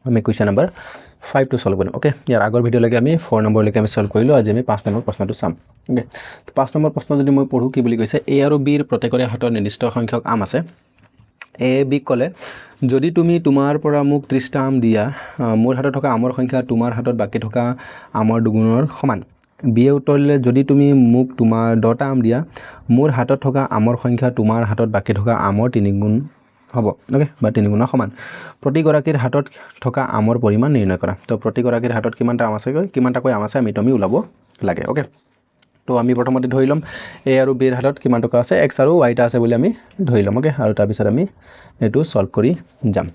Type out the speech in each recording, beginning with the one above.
আমি question number ফাইভটো solve কৰিম, okay. ইয়াৰ আগৰ ভিডিঅ'লৈকে আমি ফ'ৰ নম্বৰলৈকে আমি ছল্ভ কৰিলোঁ। আজি আমি 5 নম্বৰ প্ৰশ্নটো চাম, অ'কে। 5 নম্বৰ প্ৰশ্ন যদি মই পঢ়োঁ, কি বুলি কৈছে? এ আৰু বিৰ প্ৰত্যেকৰে হাতত নিৰ্দিষ্ট সংখ্যক আম আছে। এ বিক ক'লে, যদি তুমি তোমাৰ পৰা মোক 30টা আম দিয়া, মোৰ হাতত থকা আমৰ সংখ্যা তোমাৰ হাতত বাকী থকা আমৰ দুগুণৰ সমান। বিয়ে উত্তৰ দিলে, যদি তুমি মোক তোমাৰ 10টা আম দিয়া, মোৰ হাতত থকা আমৰ সংখ্যা তোমাৰ হাতত বাকী থকা আমৰ তিনিগুণ হ'ব, অ'কে, বা তিনিগুণৰ সমান। প্ৰতিগৰাকীৰ হাতত থকা আমৰ পৰিমাণ নিৰ্ণয় কৰা। তো প্ৰতিগৰাকীৰ হাতত কিমানটা আম আছে, কিমানটাকৈ আম আছে, আমি ওলাব লাগে, অ'কে। তো আমি প্ৰথমতে ধৰি ল'ম এ আৰু বিৰ হাতত কিমান টকা আছে, এক্স আৰু ৱাইটা আছে বুলি আমি ধৰি ল'ম, অ'কে। আৰু তাৰপিছত আমি এইটো ছল্ভ কৰি যাম।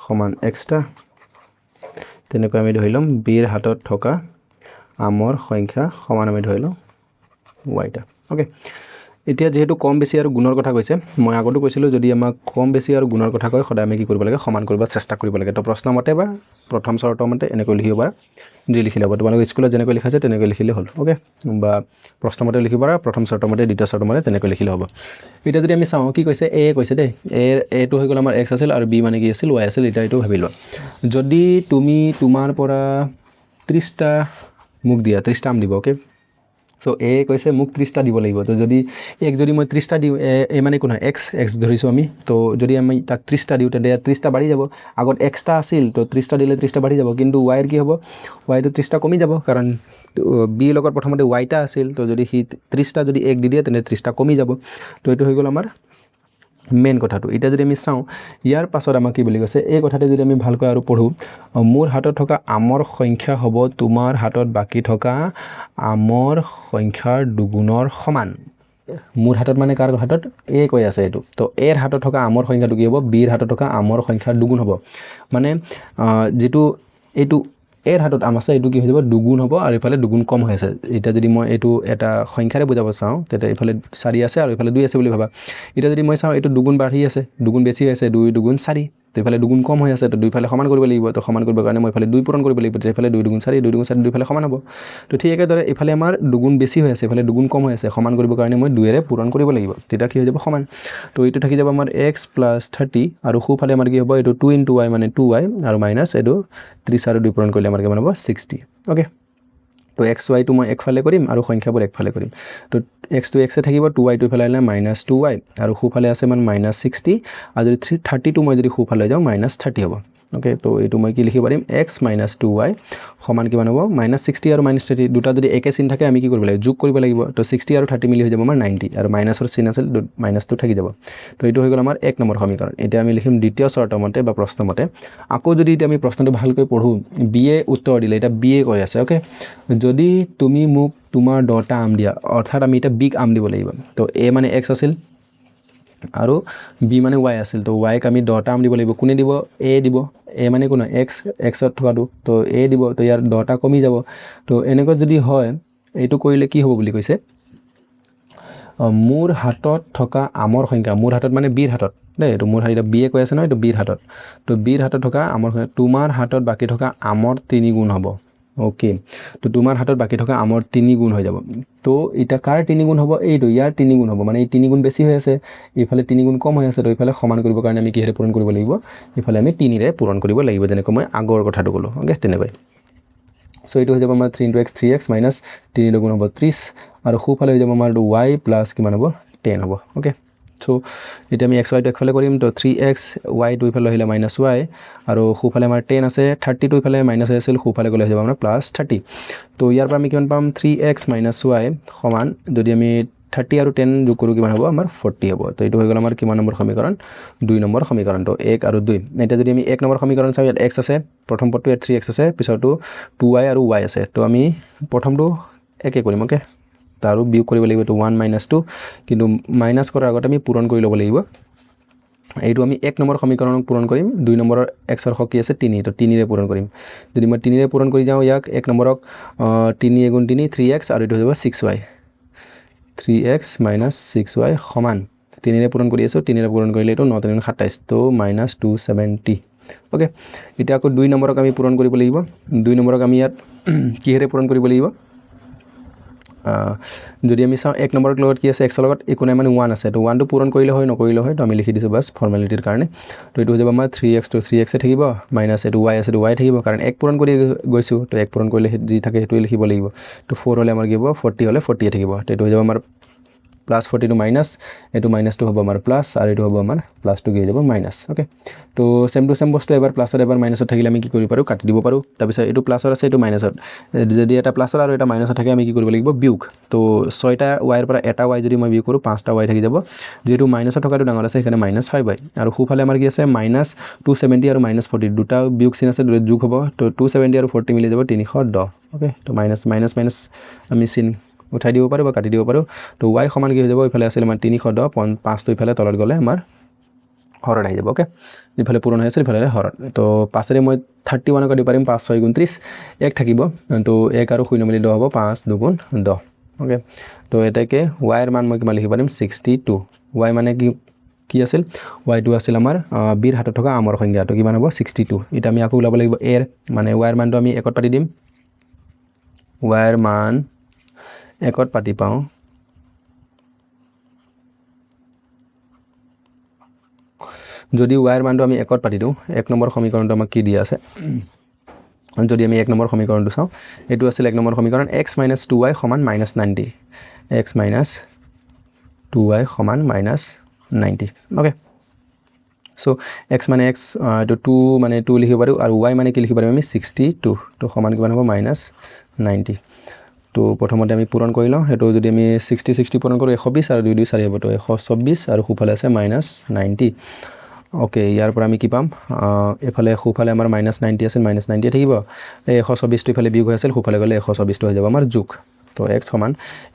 সমান এক্সটা, তেনেকৈ আমি ধৰি ল'ম বিৰ হাতত থকা আমৰ সংখ্যা সমান আমি ধৰি লওঁ ৱাইটা, অ'কে। এতিয়া যিহেতু কম বেছি আৰু গুণৰ কথা কৈছে, মই আগতো কৈছিলোঁ, যদি আমাক কম বেছি আৰু গুণৰ কথা কয়, সদায় আমি কি কৰিব লাগে? সমান কৰিব চেষ্টা কৰিব লাগে। তো প্ৰশ্নমতে বা প্ৰথম চৰ্ত মতে এনেকৈ লিখিব পাৰা, যি লিখিলে হ'ব। তোমালোকে স্কুলত যেনেকৈ লিখাইছে তেনেকৈ লিখিলে হ'ল, অ'কে। বা প্ৰশ্নমতে লিখিব পাৰা, প্ৰথম চৰ্ত মতে, দ্বিতীয় চৰ্ত মতে তেনেকৈ লিখিলে হ'ব। এতিয়া যদি আমি চাওঁ, কি কৈছে? এ কৈছে দেই, এ এইটো হৈ গ'ল আমাৰ এক্স আছিল আৰু বি মানে কি আছিল? ৱাই আছিল। এতিয়া এইটো ভাবি লোৱা, যদি তুমি তোমাৰ পৰা 30টা মোক দিয়া, 30টা আম দিব, অ'কে। চ' এ কৈছে মোক 30টা দিব লাগিব। তো যদি এক যদি মই 30টা দিওঁ, এ এ মানে একো নহয়, এক্স এক্স ধৰিছোঁ আমি। তো যদি আমি তাক 30টা দিওঁ, তেন্তে ইয়াত 30টা বাঢ়ি যাব। আগত এক্সটা আছিল, তো 30টা দিলে 30টা বাঢ়ি যাব। কিন্তু ৱাইৰ কি হ'ব? ৱাইটো 30টা কমি যাব, কাৰণ বিৰ লগত প্ৰথমতে ৱাইটা আছিল। তো যদি সি 30টা যদি এক দি দিয়ে, তেন্তে 30টা কমি যাব। তো এইটো হৈ গ'ল আমাৰ মেইন কথাটো। এতিয়া যদি আমি চাওঁ, ইয়াৰ পাছত আমাক কি বুলি কৈছে? এই কথাটো যদি আমি ভালকৈ আৰু পঢ়োঁ, মোৰ হাতত থকা আমৰ সংখ্যা হ'ব তোমাৰ হাতত বাকী থকা আমৰ সংখ্যাৰ দুগুণৰ সমান। মোৰ হাতত মানে কাৰ হাতত? এ কৈ আছে এইটো। তো এৰ হাতত থকা আমৰ সংখ্যাটো কি হ'ব? বিৰ হাতত থকা আমৰ সংখ্যাৰ দুগুণ হ'ব। মানে যিটো এইটো এৰ হাতত আম আছে, এইটো কি হৈ যাব? দুগুণ হ'ব আৰু এইফালে দুগুণ কম হৈ আছে। এতিয়া যদি মই এইটো এটা সংখ্যাৰে বুজাব চাওঁ, তেতিয়া এইফালে চাৰি আছে আৰু এইফালে দুই আছে বুলি ভাবা। এতিয়া যদি মই চাওঁ, এইটো দুগুণ বাঢ়ি আছে, দুগুণ বেছি হৈ আছে, দুই দুগুণ চাৰি। তো এইফালে দুগুণ কম হৈ আছে, তো দুইফালে সমান কৰিব লাগিব। তো সমান কৰিবৰ কাৰণে মই এইফালে দুই পূৰণ কৰিব লাগিব। তেতিয়া এইফালে দুই দুগুণ চাৰি, দুই দুগুণ চাৰি, দুইফালে সমান হ'ব। তো ঠিক একেদৰে এইফালে আমাৰ দুগুণ বেছি হৈ আছে, এইফালে দুগুণ কম হৈ আছে। সমান কৰিবৰ কাৰণে মই দুয়েৰে পূৰণ কৰিব লাগিব। তেতিয়া কি হৈ যাব? সমান। তো এইটো থাকি যাব আমাৰ এক্স প্লাছ 30 আৰু সোঁফালে আমাৰ কি হ'ব? এইটো টু ইনটু ৱাই মানে টু ৱাই আৰু মাইনাছ এইটো 30 আৰু দুই পূৰণ কৰিলে আমাৰ কিমান হ'ব? 60, অ'কে। তো এক্স ৱাইটো মই একফালে কৰিম আৰু সংখ্যাবোৰ একফালে কৰিম। তো এক্সটো এক্সে থাকিব, টু ৱাইটো ইফালে আহিলে মাইনাছ টু ৱাই আৰু সোঁফালে আছে মানে মাইনাছ 60 আৰু যদি 32 মই যদি সোঁফালে যাওঁ, মাইনাছ 30 হ'ব, অ'কে। তো এইটো মই কি লিখিব পাৰিম? এক্স মাইনাছ টু ৱাই সমান কিমান হ'ব? মাইনাছ 60 আৰু মাইনাছ 30, দুটা যদি একে চিন থাকে, আমি কি কৰিব লাগিব? যোগ কৰিব লাগিব। তো 60 আৰু 30 মিলি হৈ যাব আমাৰ 90 আৰু মাইনাছৰ চিন আছিল, মাইনাছটো থাকি যাব। তো এইটো হৈ গ'ল আমাৰ 1 নম্বৰ সমীকৰণ। এতিয়া আমি লিখিম দ্বিতীয় চৰ্ত মতে বা প্ৰশ্ন মতে। আকৌ যদি এতিয়া আমি প্ৰশ্নটো ভালকৈ পঢ়োঁ, বি এ উত্তৰ দিলে, এতিয়া বি এ কৈ আছে, অ'কে, যদি তুমি মোক তোমাৰ 10টা আম দিয়া, অৰ্থাৎ আমি এতিয়া বিক আম দিব লাগিব। তো এ মানে এক্স আছিল আৰু বি মানে ৱাই আছিল। তো ৱাইক আমি 10টা আম দিব লাগিব। কোনে দিব? এ দিব। এ মানে কোন? এক্স, এক্সত থকাটো। তো এ দিব, তো ইয়াৰ 10টা কমি যাব। তো এনেকুৱা যদি হয়, এইটো কৰিলে কি হ'ব বুলি কৈছে? মোৰ হাতত থকা আমৰ সংখ্যা, মোৰ হাতত মানে বিৰ হাতত দেই, এইটো মোৰ হাতত, এতিয়া বিয়ে কৈ আছে নহয়, এইটো বিৰ হাতত। তো বিৰ হাতত থকা আমৰ সংখ্যা তোমাৰ হাতত বাকী থকা আমৰ তিনি গুণ হ'ব, অ'কে। তো তোমাৰ হাতত বাকী থকা আমৰ তিনি গুণ হৈ যাব। তো এতিয়া কাৰ তিনি গুণ হ'ব? এইটো ইয়াৰ তিনি গুণ হ'ব, মানে এই তিনি গুণ বেছি হৈ আছে, এইফালে তিনি গুণ কম হৈ আছে। তো এইফালে সমান কৰিবৰ কাৰণে আমি কিহেৰে পূৰণ কৰিব লাগিব? এইফালে আমি তিনিৰে পূৰণ কৰিব লাগিব, যেনেকৈ মই আগৰ কথাটো ক'লোঁ, অ'কে, তেনেকৈ। চ' এইটো হৈ যাব আমাৰ three into x three x minus তিনি দুগুণ হ'ব 30 আৰু সোঁফালে হৈ যাব আমাৰ এইটো ৱাই প্লাছ কিমান হ'ব? 10 হ'ব, অ'কে। চ' এতিয়া আমি এক্স ৱাইটো একফালে কৰিম। তো থ্ৰী এক্স ৱাইটো ইফালে আহিলে মাইনাছ ৱাই আৰু সোঁফালে আমাৰ 10 আছে, 30টো ইফালে মাইনাছ হৈ আছিল, সোঁফালে গ'লে হৈ যাব আমাৰ প্লাছ 30। তো ইয়াৰ পৰা আমি কিমান পাম? থ্ৰী এক্স মাইনাছ ৱাই সমান যদি আমি 30 আৰু 10 যোগ কৰোঁ, কিমান হ'ব আমাৰ? 40 হ'ব। তো এইটো হৈ গ'ল আমাৰ কিমান নম্বৰ সমীকৰণ? 2 নম্বৰ সমীকৰণ। তো এক আৰু দুই। এতিয়া যদি আমি 1 নম্বৰ সমীকৰণ চাওঁ, ইয়াত এক্স আছে প্ৰথম পদটো, ইয়াত থ্ৰী এক্স আছে, পিছৰটো টু ৱাই আৰু ৱাই আছে। তো আমি প্ৰথমটো একে কৰিম, অ'কে। তাৰো বিয়োগ কৰিব লাগিব, এইটো ওৱান মাইনাছ টু, কিন্তু মাইনাছ কৰাৰ আগতে আমি পূৰণ কৰি ল'ব লাগিব। এইটো আমি 1 নম্বৰ সমীকৰণক পূৰণ কৰিম। 2 নম্বৰৰ এক্সৰ কি আছে? তিনি। তো তিনিৰে পূৰণ কৰিম। যদি মই তিনিৰে পূৰণ কৰি যাওঁ ইয়াক, 1 নম্বৰক, তিনি এগুণ তিনি, থ্ৰী এক্স আৰু এইটো হৈ যাব six y। Three x minus six y সমান তিনিৰে পূৰণ কৰি আছোঁ। তিনিৰে পূৰণ কৰিলে এইটো ন তিনি 27, তো মাইনাছ 270, অ'কে। এতিয়া আকৌ 2 নম্বৰক আমি পূৰণ কৰিব লাগিব। 2 নম্বৰক আমি ইয়াত কিহেৰে পূৰণ কৰিব লাগিব? যদি আমি চাওঁ এক নম্বৰৰ লগত কি আছে, এক্সৰ লগত একো নাই, মানে ওৱান আছে, তো ওৱানটো পূৰণ কৰিলে হয় নকৰিলে হয়, তো আমি লিখি দিছোঁ বাছ ফৰ্মেলিটিৰ কাৰণে। তো এইটো হৈ যাব আমাৰ থ্ৰী এক্সটো থ্ৰী এক্সে থাকিব, মাইনাছ এইটো ৱাই আছে এইটো ৱাই থাকিব, কাৰণ এক পূৰণ কৰি গৈছোঁ, তো এক পূৰণ কৰিলে যি থাকে সেইটোৱে লিখিব লাগিব। তো ফ'ৰ হ'লে আমাৰ কি হ'ব, 40 হ'লে 40 থাকিব। তো এইটো হৈ যাব আমাৰ প্লাছ 42 মাইনাছ, এইটো মাইনাছটো হ'ব আমাৰ প্লাছ আৰু এইটো হ'ব আমাৰ প্লাছটো কি হৈ যাব মাইনাছ। অ'কে, তো ছেম টু ছেম বস্তু এবাৰ প্লাছত এবাৰ মাইনাছত থাকিলে আমি কি কৰিব পাৰোঁ, কাটি দিব পাৰোঁ। তাৰপিছত এইটো প্লাছত আছে এইটো মাইনাছত, যদি এটা প্লাছত আৰু এটা মাইনাছত থাকে আমি কি কৰিব লাগিব, বিয়োগ। তো 6টা ৱাইৰ পৰা এটা ৱাই যদি মই বিয়োগ কৰোঁ 5টা ৱাই থাকি যাব, যিহেতু মাইনাছত থকাটো ডাঙৰ আছে সেইকাৰণে মাইনাছ ফাইভ ৱাই। আৰু সোঁফালে আমাৰ কি আছে, মাইনাছ 270 আৰু মাইনাছ 40, দুটা বিয়োগ চিন আছে, দুটা যোগ হ'ব, তো 270 আৰু 40 মিলি যাব 310। অ'কে, তো মাইনাছ মাইনাছ মাইনাছ আমি চিন উঠাই দিব পাৰোঁ বা কাটি দিব পাৰোঁ। তো ৱাই সমান কি হৈ যাব, ইফালে আছিল আমাৰ 310, 5টো ইফালে তলত গ'লে আমাৰ হৰত আহি যাব। অ'কে, ইফালে পূৰণ হৈ আছিল ইফালে হৰত, তো 5ৰে মই 31 কাটিব পাৰিম, 5 6 গুণ 30, 1 থাকিব, তো 1 আৰু 0 মিলি 10 হ'ব, 5 দুগুণ 10। অ'কে, তো এতেকে ৱাইৰ মান মই কিমান লিখিব পাৰিম, 62। ৱাই মানে কি কি আছিল, ৱাইটো আছিল আমাৰ বিৰ হাতত থকা আমৰ সংখ্যা, তো কিমান হ'ব 62। এতিয়া আমি আকৌ ওলাব লাগিব এৰ, মানে ৱাইৰ মানটো আমি একত পাতি দিম, ৱাইৰ মান একত পাতি পাওঁ যদি ৱাইৰ মানটো আমি একত পাতি দিওঁ, এক নম্বৰ সমীকৰণটো আমাক কি দিয়া আছে, যদি আমি এক নম্বৰ সমীকৰণটো চাওঁ, এইটো আছিল এক নম্বৰ সমীকৰণ, এক্স মাইনাছ টু ৱাই সমান minus 90, x minus two y সমান মাইনাছ 90। অ'কে, চ' এক্স মানে এক্স, এইটো টু মানে টু লিখিব পাৰোঁ, আৰু ৱাই মানে কি লিখিব পাৰিম আমি 62, তো সমান কিমান হ'ব মাইনাছ 90। তো প্ৰথমতে আমি পূৰণ কৰি লওঁ, সেইটো যদি আমি 60 60 পূৰণ কৰোঁ 120 আৰু 2 2 4 হ'ব, তো 124 আৰু সোঁফালে আছে মাইনাছ 90। অ'কে, ইয়াৰ পৰা আমি কি পাম, এইফালে সোঁফালে আমাৰ মাইনাছ 90 আছিল, মাইনাছ 90 থাকিব, এই 124টো ইফালে বিয়োগ হৈ আছিল, সোঁফালে গ'লে 124টো হৈ যাব আমাৰ যোগ। তো এক্স সমান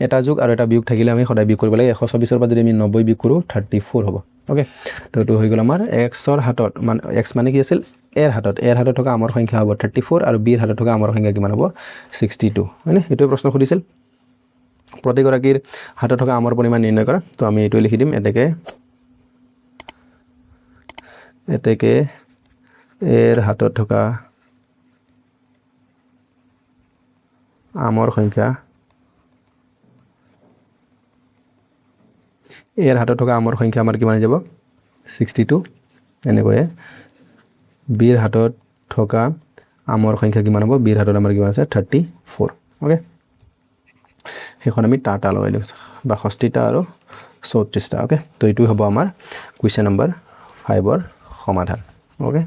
এটা যোগ আৰু এটা বিয়োগ থাকিলে আমি সদায় বিয়োগ কৰিব লাগে, 124ৰ পৰা যদি আমি 90 বিয়োগ কৰোঁ 34 হ'ব। অ'কে, তো এইটো হৈ গ'ল আমাৰ এক্সৰ হাতত, মানে এক্স মানে কি আছিল, এৰ হাতত, এৰ হাতত থকা আমৰ সংখ্যা হ'ব 34 আৰু বিৰ হাতত থকা আমৰ সংখ্যা কিমান হ'ব 62, হয়নে? এইটোৱে প্ৰশ্ন সুধিছিল, প্ৰতিগৰাকীৰ হাতত থকা আমৰ পৰিমাণ নিৰ্ণয় কৰা। তো আমি এইটোৱে লিখি দিম, এতেকে এতেকে এৰ হাতত থকা আমৰ সংখ্যা, এৰ হাতত থকা আমৰ সংখ্যা আমাৰ কিমান হৈ যাব 62, এনেকৈয়ে বিৰ হাতত থকা আমৰ সংখ্যা কিমান হ'ব, বিৰ হাতত আমাৰ কিমান আছে 34। অ'কে, সেইখন আমি টা টা লগাই দিওঁ, 62টা আৰু 34টা। অ'কে, তো এইটোৱে হ'ব আমাৰ কুৱেশ্যন নম্বৰ 5ৰ সমাধান। অ'কে।